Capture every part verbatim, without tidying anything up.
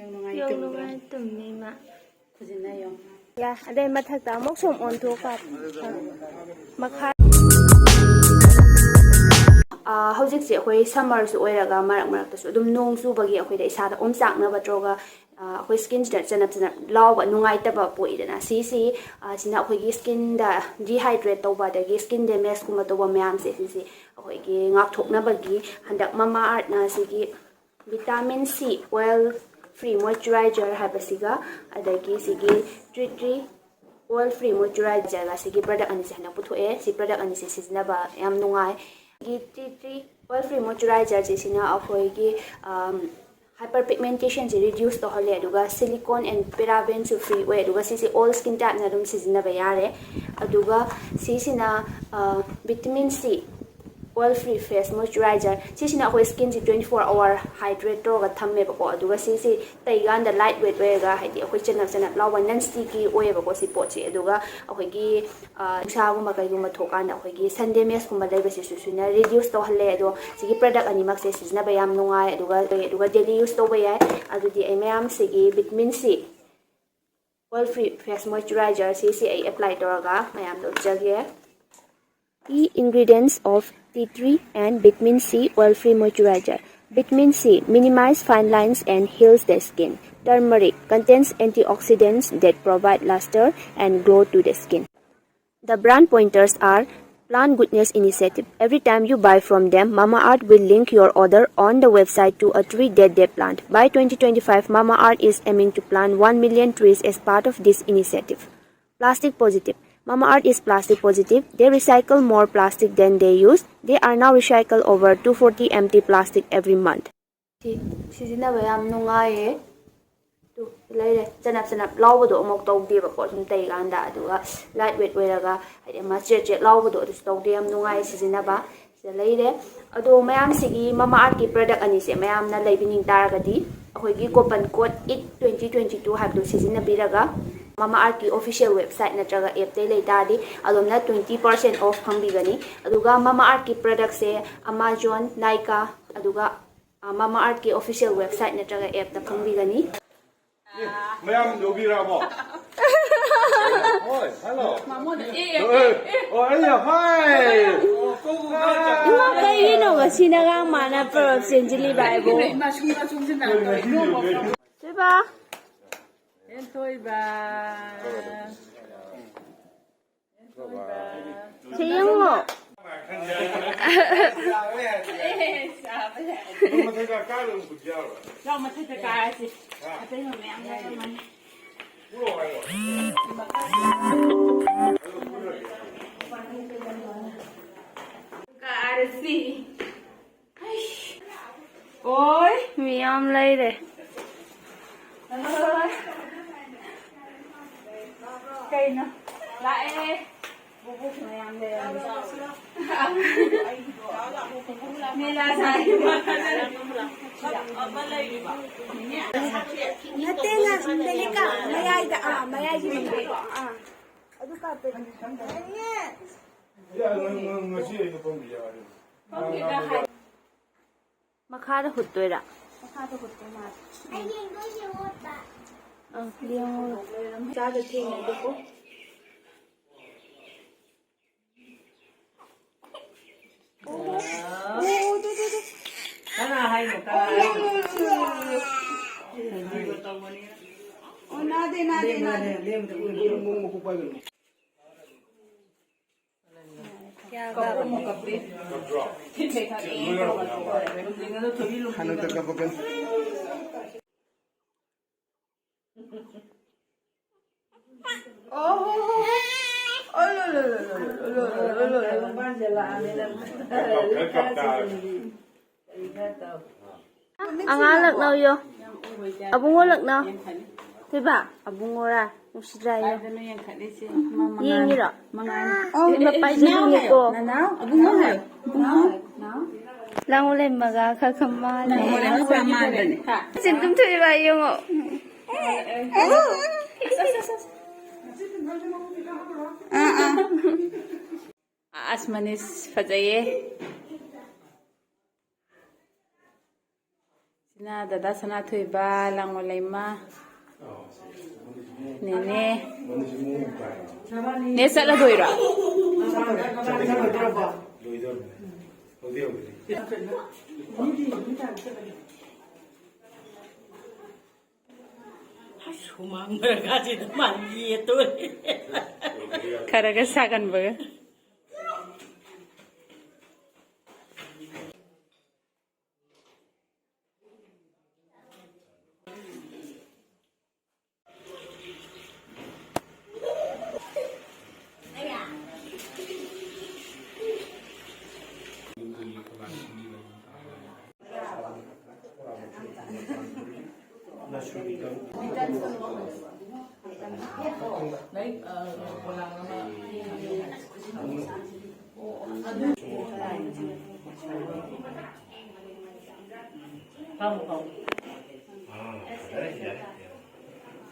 ꯌꯥꯝ ꯅꯨꯡꯉꯥꯏ ꯇꯨꯝꯃꯤ ꯃꯥ꯫ ꯈꯨꯖꯤꯟꯅ ꯌꯦꯡꯉꯣ꯫ ꯌꯥ, ꯑꯗꯩ ꯃꯊꯛꯇ ꯑꯃꯨꯛ ꯁꯨꯝ ꯑꯣꯟꯊꯣꯛꯑꯒ ꯃꯈꯥ꯫ ꯑꯥ, ꯍꯧꯖꯤꯛꯁꯦ ꯑꯩꯈꯣꯏ summerꯁꯨ ꯑꯣꯏꯔꯒ ꯃꯔꯛ ꯃꯔꯛꯇꯁꯨ ꯑꯗꯨꯝ ꯅꯣꯡ ꯆꯨꯕꯒꯤ ꯑꯩꯈꯣꯏꯗ ꯏꯁꯥꯗ ꯑꯣꯝꯆꯥꯛꯅꯕ ꯅꯠꯇ꯭ꯔꯒ, ꯑꯥ, ꯑꯩꯈꯣꯏ skinꯁꯤꯗ ꯆꯅꯞ ꯆꯅꯞ ꯂꯥꯎꯕ ꯅꯨꯡꯉꯥꯏꯇꯕ ꯄꯣꯛꯏꯗꯅ꯫ ꯁꯤꯁꯤ, ꯑꯥ, ꯁꯤꯅ ꯑꯩꯈꯣꯏꯒꯤ skinꯗ dehydrate ꯇꯧꯕ ꯑꯗꯒꯤ skin damageꯀꯨꯝꯕ ꯇꯧꯕ ꯃꯌꯥꯝꯁꯦ ꯁꯤꯁꯤ ꯑꯩꯈꯣꯏꯒꯤ ꯉꯥꯛꯊꯣꯛꯅꯕꯒꯤ ꯍꯟꯗꯛ Mamaearthꯅ ꯁꯤꯒꯤ vitamin C oil free moisturizer ꯍꯥꯏꯕꯁꯤꯒ ꯑꯗꯒꯤ ꯁꯤꯒꯤ tea tree oil free moisturizer ꯑꯁꯤꯒꯤ product ꯑꯅꯤꯁꯦ ꯍꯟꯗꯛ ꯄꯨꯊꯣꯛꯑꯦ꯫ ꯁꯤ product ꯑꯅꯤꯁꯦ ꯁꯤꯖꯤꯟꯅꯕ ꯌꯥꯝ ꯅꯨꯡꯉꯥꯏ꯫ ꯁꯤꯒꯤ tea tree oil free moisturizer ꯁꯤꯁꯤꯅ ꯑꯩꯈꯣꯏꯒꯤ, ꯑꯝ, hyperpigmentationꯁꯦ reduce ꯇꯧꯍꯜꯂꯦ, ꯑꯗꯨꯒ silicone and parabenꯁꯨ free ꯑꯣꯏ, ꯑꯗꯨꯒ ꯁꯤꯁꯦ all skin typeꯅ ꯑꯗꯨꯝ ꯁꯤꯖꯤꯟꯅꯕ ꯌꯥꯔꯦ꯫ ꯑꯗꯨꯒ ꯁꯤꯁꯤꯅ, ꯑ, vitamin C oil free face moisturizer꯫ ꯁꯤꯁꯤꯅ ꯑꯩꯈꯣꯏ skinꯁꯤ twenty four hour hydrate ꯇꯧꯔꯒ ꯊꯝꯃꯦꯕꯀꯣ꯫ ꯑꯗꯨꯒ ꯁꯤꯁꯤ ꯇꯩꯀꯥꯟꯗ light weight ꯑꯣꯏꯔꯒ, ꯍꯥꯏꯗꯤ ꯑꯩꯈꯣꯏ ꯆꯅꯞ ꯆꯅꯞ ꯂꯥꯎꯕ non sticky ꯑꯣꯏꯌꯦꯕꯀꯣ ꯁꯤ ꯄꯣꯠꯁꯤ꯫ ꯑꯗꯨꯒ ꯑꯩꯈꯣꯏꯒꯤ, ꯑ, ꯅꯨꯡꯁꯥꯒꯨꯝꯕ ꯀꯩꯒꯨꯝꯕ ꯊꯣꯛꯀꯥꯟꯗ ꯑꯩꯈꯣꯏꯒꯤ sun damageꯀꯨꯝꯕ ꯂꯩꯕꯁꯤꯁꯨ ꯁꯤꯅ reduce ꯇꯧꯍꯜꯂꯦ꯫ ꯑꯗꯣ ꯁꯤꯒꯤ product ꯑꯅꯤꯃꯛꯁꯦ ꯁꯤꯖꯤꯟꯅꯕ ꯌꯥꯝ ꯅꯨꯡꯉꯥꯏ, ꯑꯗꯨꯒ, ꯑꯗꯨꯒ daily use ꯇꯧꯕ ꯌꯥꯏ꯫ ꯑꯗꯨꯗꯤ ꯑꯩ ꯃꯌꯥꯝꯁꯤꯒꯤ vitamin C oil free face moisturizer ꯁꯤꯁꯤ ꯑꯩ apply ꯇꯧꯔꯒ ꯃꯌꯥꯝꯗ ꯎꯠꯆꯒꯦ꯫ Key ingredients of tea tree and vitamin C oil free moisturizer. Vitamin C minimize fine lines and heals the skin. Turmeric contains antioxidants that provide luster and glow to the skin. The brand pointers are Plant Goodness Initiative. Every time you buy from them, Mamaearth will link your order on the website to a tree that they plant. By twenty twenty-five, Mamaearth is aiming to plant one million trees as part of this initiative. Plastic Positive. Mamaearth is plastic positive. They recycle more plastic than they use. They are now recycle over two forty empty plastic every month. ꯁꯤ ꯁꯤꯖꯤꯟꯅꯕ ꯌꯥꯝ ꯅꯨꯡꯉꯥꯏꯌꯦ꯫ Two ꯂꯩꯔꯦ꯫ ꯆꯅꯞ ꯆꯅꯞ ꯂꯥꯎꯕꯗꯣ ꯑꯃꯨꯛ ꯇꯧꯗꯦꯕꯀꯣ ꯁꯨꯝ ꯇꯩꯀꯥꯟꯗ꯫ ꯑꯗꯨꯒ light weight ꯑꯣꯏꯔꯒ, ꯍꯥꯏꯗꯤ ꯑꯃ ꯆꯦꯠ ꯆꯦꯠ ꯂꯥꯎꯕꯗꯣ ꯑꯗꯨꯁꯨ ꯇꯧꯗꯦ꯫ ꯌꯥꯝ ꯅꯨꯡꯉꯥꯏ ꯁꯤꯖꯤꯟꯅꯕ꯫ ꯁꯤꯗ ꯂꯩꯔꯦ꯫ ꯑꯗꯣ ꯃꯌꯥꯝꯁꯤꯒꯤ Mamaearthꯀꯤ product ꯑꯅꯤꯁꯦ ꯃꯌꯥꯝꯅ ꯂꯩꯕꯤꯅꯤꯡ ꯇꯥꯔꯒꯗꯤ ꯑꯩꯈꯣꯏꯒꯤ coupon code it twenty twenty two ꯍꯥꯏꯕꯗꯨ ꯁꯤꯖꯤꯟꯅꯕꯤꯔꯒ Mamaearthꯀꯤ official website ꯅꯠꯇ꯭ꯔꯒ appꯇꯩ ꯂꯩ ꯇꯥꯔꯗꯤ ꯑꯗꯣꯝꯅ twenty percent off ꯐꯪꯕꯤꯒꯅꯤ꯫ ꯑꯗꯨꯒ Mamaearthꯀꯤ productꯁꯦ Amazon, Nykaa, ꯑꯗꯨꯒ, ꯑ, Mamaearthꯀꯤ official website ꯅꯠꯇ꯭ꯔꯒ appꯇ ꯐꯪꯕꯤꯒꯅꯤ꯫ ꯃꯌꯥꯝ ꯌꯧꯕꯤꯔꯛꯑꯕꯣ? ꯍꯣꯏ, ꯍꯜꯂꯣ꯫ ꯑꯦ, ꯑꯦ, ꯑꯣ, ꯑꯩꯅ, ꯍꯣꯏ꯫ ꯏꯃꯥ, ꯀꯩꯒꯤꯅꯣ ꯉꯁꯤꯅꯒꯥꯡ ꯃꯥꯅ ꯄꯔꯞ ꯆꯦꯟꯁꯤꯜꯂꯤꯕ ꯍꯥꯏꯕꯨ? ꯊꯣꯏꯕ꯫ ꯍꯦꯟꯊꯣꯏꯕ꯫ ꯁꯤ ꯌꯦꯡꯉꯣ꯫ ꯂꯥꯎ, ꯃꯊꯛꯇ ꯀꯥꯔꯁꯤ꯫ ꯑꯇꯩ ꯃꯌꯥꯝ ꯂꯩꯔꯝꯃꯅꯤ꯫ ꯀꯥꯔꯁꯤ꯫ ꯑꯣꯏ꯫ ꯃꯤ ꯌꯥꯝ ꯂꯩꯔꯦ꯫ ꯀꯩꯅꯣ? ꯂꯥꯛꯑꯦ꯫ ꯕꯨꯕꯨ ꯃꯌꯥꯝ ꯂꯩꯔꯝꯃꯦ꯫ ꯃꯦꯂꯥ ꯁꯥꯔꯤ꯫ ꯅꯠꯇꯦ, ꯅꯠꯇꯦ, ꯃꯌꯥꯏꯗ, ꯑꯥ, ꯃꯌꯥꯏꯒꯤ ꯃꯤꯗꯣ꯫ ꯑꯥ꯫ ꯑꯗꯨ ꯀꯥꯞꯄꯦ꯫ ꯉꯁꯤ ꯑꯩ ꯂꯨꯄꯥ ꯑꯃ ꯌꯥꯔꯦ꯫ ꯃꯈꯥꯗ ꯍꯨꯠꯇꯣꯏꯔꯥ? ꯃꯈꯥꯗ ꯍꯨꯠꯇꯣꯏ ꯃꯥꯜꯂꯦ꯫ ꯑꯪ, ꯌꯦꯡꯉꯣ꯫ ꯆꯥꯗ ꯊꯦꯡꯅꯗꯦꯀꯣ꯫ ꯑꯣ, ꯑꯣ, ꯑꯣ, ꯑꯗꯨ, ꯑꯗꯨ, ꯑꯗꯨ꯫ ꯀꯅꯥ ꯍꯥꯏꯅꯣ? ꯀꯅꯥ ꯍꯥꯏꯅꯣ? ꯑꯣ, ꯅꯥꯗꯦ, ꯅꯥꯗꯦ, ꯅꯥꯗꯦ꯫ ꯍꯟꯗꯛꯇ ꯀꯞꯄꯛꯀꯅꯤ꯫ ꯑꯣ ꯍꯣ ꯍꯣ꯫ ꯑꯂꯣ, ꯂꯣ, ꯂꯣ꯫ ꯑꯉꯥꯡ ꯂꯛꯅꯧ ꯌꯣ꯫ ꯑꯕꯨꯡꯉꯣ ꯂꯛꯅꯧ꯫ ꯊꯣꯏꯕ, ꯑꯕꯨꯡꯉꯣꯔꯥ? ꯅꯨꯡꯁꯤꯗ꯭ꯔꯥ ꯌꯣ꯫ ꯀꯥꯏꯗꯅꯣ ꯌꯦꯡꯈꯠꯂꯤꯁꯦ? ꯃꯥ ꯃꯉꯥꯜ-, ꯌꯦꯡꯉꯤꯔꯣ? ꯃꯉꯥꯜ-, ꯑꯣ, ꯑꯦ, ꯃꯄꯥ ꯑꯦ, ꯏꯆꯦ ꯅꯅꯥꯎ ꯂꯨꯝꯃꯤꯀꯣ꯫ ꯍꯥꯏꯌꯣ, ꯅꯅꯥꯎ, ꯑꯕꯨꯡꯉꯣ ꯍꯥꯏꯌꯣ, ꯅꯅꯥꯎ ꯍꯥꯏꯌꯣ, ꯅꯅꯥꯎ꯫ ꯂꯥꯡꯉꯣ ꯂꯩꯃꯒ ꯈꯔ ꯈꯔ ꯃꯥꯜꯂꯦ꯫ ꯅꯪ ꯍꯣꯔꯦꯟ ꯃꯄꯥ ꯃꯥꯟꯕꯅꯦ꯫ ꯍꯥ? ꯁꯤ ꯑꯗꯨꯝ ꯊꯣꯛꯏꯕ ꯌꯦꯡꯉꯣ꯫ ꯑꯁ, ꯑꯁ, ꯑꯁ, ꯑꯁ꯫ ꯑꯥ, ꯑꯥ꯫ ꯑꯁ, ꯃꯅꯤꯁ ꯐꯖꯩꯌꯦ꯫ ꯁꯤꯅ ꯗꯗꯥ ꯁꯅꯥꯊꯣꯏꯕ, ꯂꯥꯡꯃꯣꯂꯩꯃ꯫ ꯅꯦꯅꯦ꯫ ꯅꯦ, ꯆꯠꯂꯗꯣꯏꯔꯣ? ꯁꯨꯃꯥꯡ ꯃꯔꯛ ꯑꯁꯤꯗ ꯃꯥ ꯌꯦꯠꯇꯣꯔꯦ꯫ ꯈꯔꯒ ꯁꯥꯒꯟꯕꯒ꯫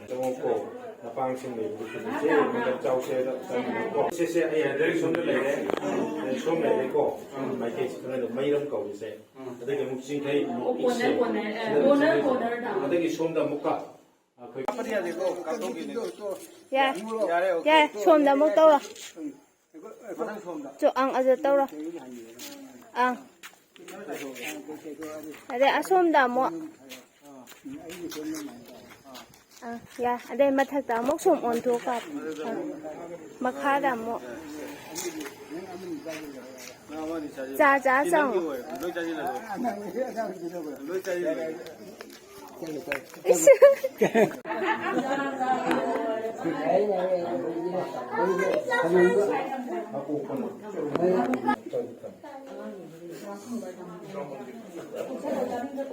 ꯆꯪꯉꯣꯀꯣ, ꯃꯄꯥꯡꯁꯤꯡ ꯂꯩꯕꯗꯨ ꯈꯨꯗꯤꯡꯁꯦ ꯃꯇꯝ ꯆꯥꯎꯁꯦ ꯍꯥꯏꯗ ꯆꯪꯉꯣꯀꯣ꯫ ꯁꯦ, ꯁꯦ, ꯑꯩ ꯍꯥꯏꯖꯔꯒꯦ, ꯁꯣꯝꯗ ꯂꯩꯔꯦ, ꯁꯣꯝ ꯂꯩꯔꯦꯀꯣ, ꯁꯣꯝ ꯃꯥꯏꯀꯩꯁꯤꯗ ꯂꯩꯔꯦ, ꯃꯩꯔꯝ ꯀꯧꯔꯤꯁꯦ꯫ ꯑꯗꯒꯤ ꯑꯃꯨꯛ ꯆꯤꯡꯈꯩ ꯃꯣꯛꯏꯁꯦ꯫ ꯁꯤꯗ ꯆꯤꯡꯈꯩ꯫ ꯑꯗꯒꯤ ꯁꯣꯝꯗ ꯑꯃꯨꯛꯀ ꯑꯩꯈꯣꯏ ꯌꯥ, ꯌꯥ, ꯁꯣꯝꯗ ꯑꯃꯨꯛ ꯇꯧꯔꯣ꯫ ꯃꯊꯪ ꯁꯣꯝꯗ꯫ ꯆꯣ, ꯑꯪ, ꯑꯗꯨ ꯇꯧꯔꯣ꯫ ꯑꯪ꯫ ꯑꯗꯩ ꯑꯁꯣꯝꯗ ꯑꯃꯨꯛ꯫ ꯑꯪ, ꯌꯥ꯫ ꯑꯗꯩ ꯃꯊꯛꯇ ꯑꯃꯨꯛ ꯁꯨꯝ ꯑꯣꯟꯊꯣꯛ ꯀꯥꯞ-꯫ ꯑꯪ꯫ ꯃꯈꯥꯗ ꯑꯃꯨꯛ꯫ ꯅꯪ ꯑꯃꯅꯤ ꯆꯥꯁꯤꯜꯂꯣ꯫ ꯆꯥ ꯆꯥ ꯁꯤ ꯅꯪꯒꯤ ꯆꯪꯉꯣ꯫ ꯑꯣꯏꯔꯦ꯫ ꯂꯣꯏ ꯆꯥꯁꯤꯜꯂꯣ꯫ ꯅꯪ ꯑꯉꯥꯡꯒꯤꯗꯨꯗ ꯑꯣꯏꯔꯦ꯫ ꯂꯣꯏ ꯆꯥꯁꯤꯜꯂꯣ꯫ ꯌꯥꯔꯦ, ꯌꯥꯔꯦ꯫ ꯏꯁ꯫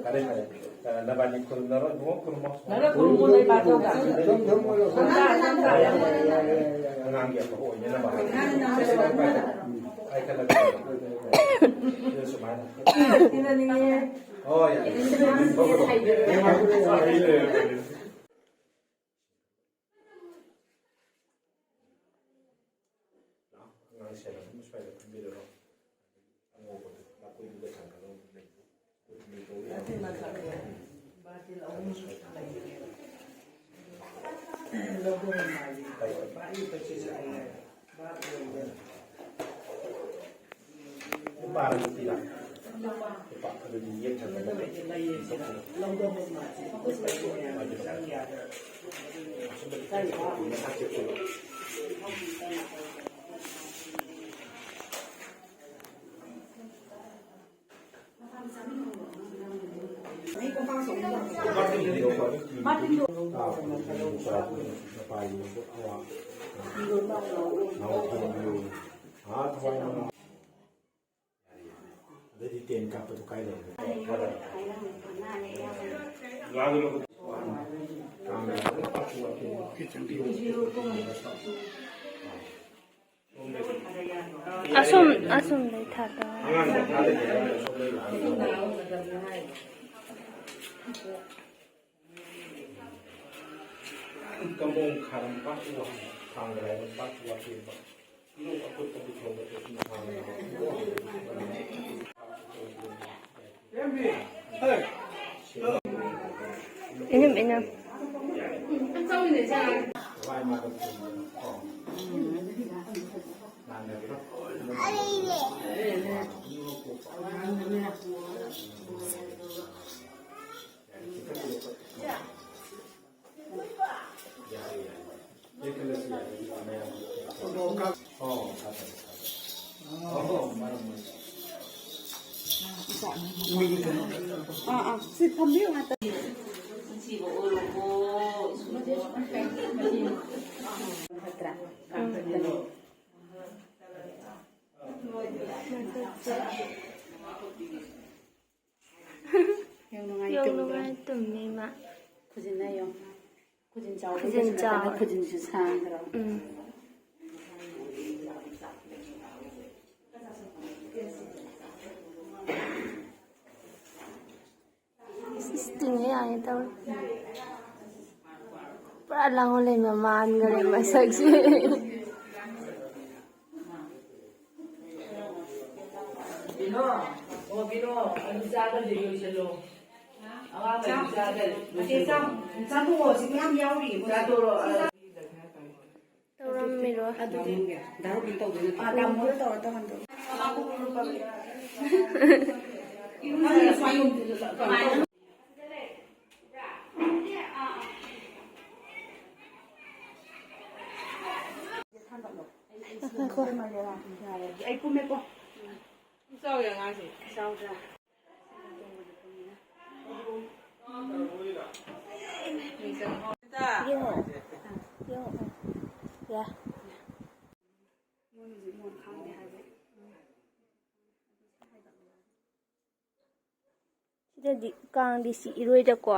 ꯐꯔꯦ, ꯐꯔꯦ꯫ ꯑ, ꯅꯕꯥꯅꯤ ꯈꯨꯔꯨꯝꯅꯔꯣ, ꯏꯕꯨꯡꯉꯣ, ꯈꯨꯔꯨꯝꯃꯣ꯫ ꯅꯪꯅ ꯈꯨꯔꯨꯝꯃꯣ, ꯅꯣꯏ ꯄꯥꯊꯧꯗ꯫ ꯑꯉꯥꯡꯒꯤ ꯑꯐꯕ ꯑꯣꯏꯅꯅꯕ꯫ ꯍꯥꯏꯈꯠꯂꯛꯄ꯫ ꯁꯤꯗ ꯁꯨꯃꯥꯏꯅ꯫ ꯍꯣꯏ꯫ ꯑꯉꯥꯡ ꯁꯦꯟꯅꯕ ꯑꯃ ꯁ꯭ꯋꯥꯏꯗ ꯊꯝꯕꯤꯔꯔꯣ꯫ ꯑꯉꯧꯕꯗꯨ, ꯃꯀꯨꯗꯨꯗ ꯊꯝꯒꯗꯧꯕ ꯂꯩꯇꯦ꯫ ꯅꯠꯇꯦ, ꯃꯊꯛꯇ ꯕꯥꯇꯤꯜ ꯑꯍꯨꯝ ꯂꯩ꯫ ꯂꯧꯕ ꯃꯃꯥꯒꯤ ꯚꯥꯔꯤ ꯄꯩꯁꯥꯁꯦ ꯑꯩꯅ ꯚꯥꯔ ꯑꯣꯏꯗꯅ ꯅꯨꯄꯥꯔ ꯅꯨꯄꯤꯔ? ꯅꯨꯄꯥ꯫ ꯑꯗꯨꯗꯤ ꯌꯦꯠꯈ꯭ꯔꯒ ꯂꯧꯗꯕ ꯃꯃꯥꯁꯦ ꯑꯩꯈꯣꯏ ꯃꯌꯥꯝ ꯆꯪ ꯌꯥꯗ꯭ꯔꯕ꯫ ꯑꯗꯩꯗꯤ ꯇꯦꯟ ꯀꯥꯞꯄꯗꯣ ꯀꯥꯏ ꯂꯩꯔꯦ? ꯑꯁꯨꯝ ꯑꯁꯨꯝ ꯂꯩꯊꯥꯗ꯫ ꯀꯝꯕꯣꯡ ꯈꯥꯔꯝ ꯄꯥꯛ ꯋꯥ ꯊꯥꯡꯒ꯭ꯔꯥꯏꯕ ꯄꯥꯛ ꯋꯥ ꯄꯤꯕ꯫ ꯏꯅꯝ, ꯏꯅꯝ꯫ ꯑꯥ, ꯑꯥ, ꯁꯤ ꯊꯝꯕꯤꯌꯨ ꯉꯥꯛꯇ꯫ ꯐꯠꯇ꯭ꯔꯥ? ꯎꯝ꯫ ꯌꯥꯝ ꯅꯨꯡꯉꯥꯏ ꯌꯥꯝ ꯇꯨꯝꯕ꯭ꯔꯥ? ꯅꯨꯡꯉꯥꯏ ꯇꯨꯝꯃꯤ ꯃꯥ꯫ ꯈꯨꯖꯤꯟ ꯍꯥꯏꯌꯣ꯫ ꯈꯨꯖꯤꯟ ꯆꯥꯎꯕ ꯈꯨꯖꯤꯟ ꯍꯦꯟꯖꯤꯜꯂꯛꯇꯅ ꯆꯥꯎ꯫ ꯈꯨꯖꯤꯟꯁꯨ ꯁꯥꯡꯗ꯭ꯔꯣ? ꯎꯝ꯫ ꯏꯁ, ꯏꯁ, ꯇꯤꯡꯉꯦ ꯌꯥꯅꯤ ꯇꯧꯔꯤ꯫ ꯄꯨꯔꯥ ꯂꯥꯡꯑꯣꯜ ꯂꯩꯃ ꯃꯥꯟꯈꯔꯦ ꯃꯁꯛꯁꯦ꯫ ꯕꯤꯅꯣ, ꯑꯣ, ꯕꯤꯅꯣ, ꯑꯗꯨ ꯆꯥꯒꯗꯤ ꯂꯣꯏꯁꯤꯜꯂꯣ꯫ ꯆꯥꯛ, ꯑꯁꯦ ꯆꯥꯛ, ꯆꯥꯊꯣꯛꯑꯣ, ꯁꯤ ꯃꯌꯥꯝ ꯌꯥꯎꯔꯤꯌꯦ꯫ ꯆꯥꯊꯣꯛꯑꯣ꯫ ꯇꯧꯔꯝꯃꯤꯔꯣ? ꯑꯗꯨꯗꯤ ꯗꯥ ꯔꯣꯕꯤꯟ ꯇꯧꯗꯣꯏ ꯅꯠꯇ꯭ꯔꯣ? ꯑꯥ, ꯇꯥꯃꯣꯗ ꯇꯧꯔ ꯇꯧꯍꯟꯗꯣꯏ꯫ ꯅꯪꯅ ꯁ꯭ꯋꯥꯏ ꯌꯣꯝꯗꯨꯗ ꯆꯠꯂꯣ꯫ ꯉꯥꯏꯈꯣ꯫ ꯑꯩ ꯄꯨꯝꯃꯦꯀꯣ꯫ ꯆꯥꯎꯔꯦ ꯑꯉꯥꯡꯁꯦ꯫ ꯆꯥꯎꯗ꯭ꯔꯥ? ꯌꯦꯡꯉꯣ꯫ ꯌꯦꯡꯉꯣ꯫ ꯌꯥ꯫ ꯁꯤꯗꯗꯤ ꯀꯥꯡꯗꯤ ꯆꯤꯛꯏꯔꯣꯏꯗꯀꯣ꯫